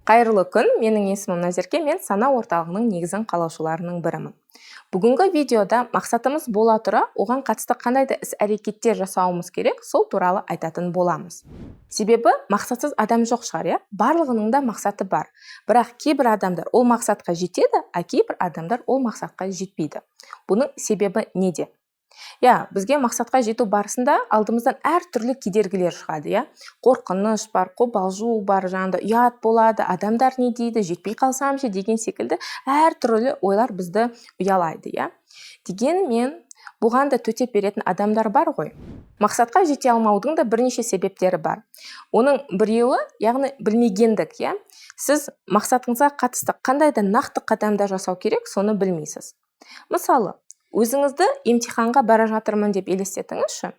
Қайырлы күн, менің есімім Назерке, мен Сана орталығының негізін қалаушыларының бірімін. Бүгінгі видеода мақсатымыз бола тұра, оған қатысты қандай да іс-әрекеттер жасауымыз керек, сол туралы айтатын боламыз. Себебі мақсатсыз адам жоқ шығар, иә? Барлығының да мақсаты бар. Бірақ кейбір адамдар ол мақсатқа жетеді, а кейбір адамдар ол мақсатқа жетпейді. Бұның себебі неде? Иә, бізге мақсатқа жету барысында алдымыздан әртүрлі кедергілер шығады, иә. Қорқыныш бар, қобалжу бар, жаңағыдай ұят болады, адамдар не дейді, жетпей қалсам ше деген секілді әртүрлі ойлар бізді ұялайды, иә. Дегенмен бұған да төтеп беретін адамдар бар ғой. Мақсатқа жете алмаудың да бірнеше себептері бар. Оның біреуі, яғни білмегендік, иә. Сіз мақсатыңызға қатысты қандай да нақты қадамдар жасау керек, соны білмейсіз. Мысалы, өзіңізді емтиханға бара жатырмын деп елестетіңізші.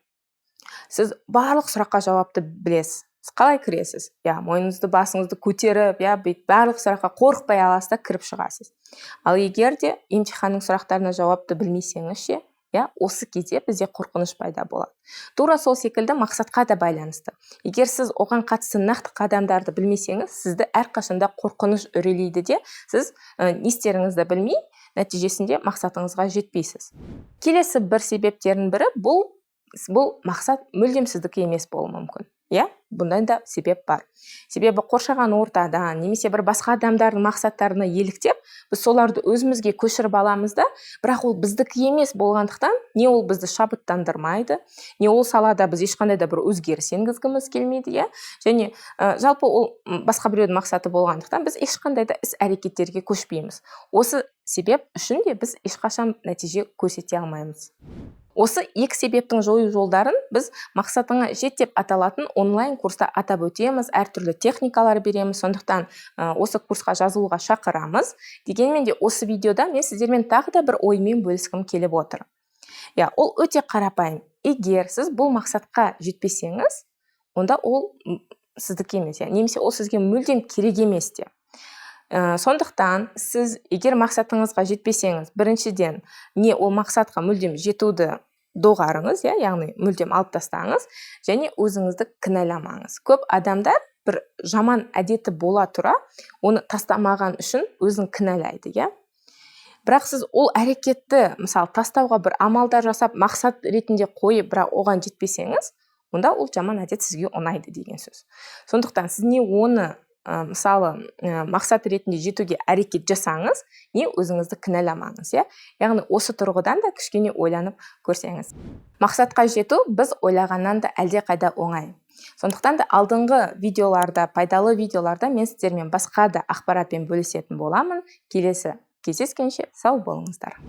Сіз барлық сұраққа жауапты білесіз. Сіз қалай кіресіз? Иә, мойныңызды, басыңызды көтеріп, иә, бүйтіп барлық сұраққа қорықпай аласыз да, кіріп шығасыз. Ал егер де емтиханның сұрақтарына жауапты білмесеңіз ше? Иә, осы кезде бізде қорқыныш пайда болады. Тура сол секілді мақсатқа да байланысты. Егер сіз оған қатысты нақты қадамдарды білмесеңіз, сізді әрқашанда қорқыныш үрейлейді де, сіз не істеріңізді білмей, нәтижесінде мақсатыңызға жетпейсіз. Келесі бір себептердің бірі бұл мақсат мүлдем сіздікі емес болуы мүмкін, иә. Бұндай да себеп бар. Себебі қоршаған ортадан немесе бір басқа адамдардың мақсаттарына еліктеп, біз соларды өзімізге көшіріп аламыз да, бірақ ол біздікі емес болғандықтан, не ол бізді шабыттандырмайды, не ол салада біз ешқандай да бір өзгеріс енгізгіміз келмейді, иә. Және жалпы ол басқа біреудің мақсаты болғандықтан, біз ешқандай да іс әрекеттерге көшпейміз. Осы себеп үшін де біз ешқашан нәтиже көрсете алмаймыз. Осы екі себептің жою жолдарын біз «Мақсатыңа жет» деп аталатын онлайн курста атап өтеміз, әртүрлі техникалар береміз. Сондықтан осы курсқа жазылуға шақырамыз. Дегенмен де осы видеода мен сіздермен тағы да бір оймен бөліскім келіп отыр, иә. Ол өте қарапайым: егер сіз бұл мақсатқа жетпесеңіз, онда ол сіздікі емес, иә, немесе ол сізге мүлдем керек емес те. Сондықтан сіз егер мақсатыңызға жетпесеңіз, біріншіден, не ол мақсатқа мүлдем жетуді доғарыңыз, иә, яғни мүлдем алып тастаңыз және өзіңізді кінәламаңыз. Көп адамдар бір жаман әдеті бола тұра, оны тастамаған үшін өзін кінәлайды, иә. Бірақ сіз ол әрекетті, мысалы, тастауға бір амалдар жасап, мақсат ретінде қойып, бірақ оған жетпесеңіз, онда ол жаман әдет сізге ұнайды деген сөз. Сондықтан сіз не оны мысалы, мақсат ретінде жетуге әрекет жасаңыз, не өзіңізді кінәламаңыз, иә. Яғни осы тұрғыдан да кішкене ойланып көрсеңіз. Мақсатқа жету біз ойлағаннан да әлдеқайда оңай. Сондықтан да алдыңғы видеоларда, пайдалы видеоларда мен сіздермен басқа да ақпаратпен бөлісетін боламын. Келесі кездескенше сау болыңыздар!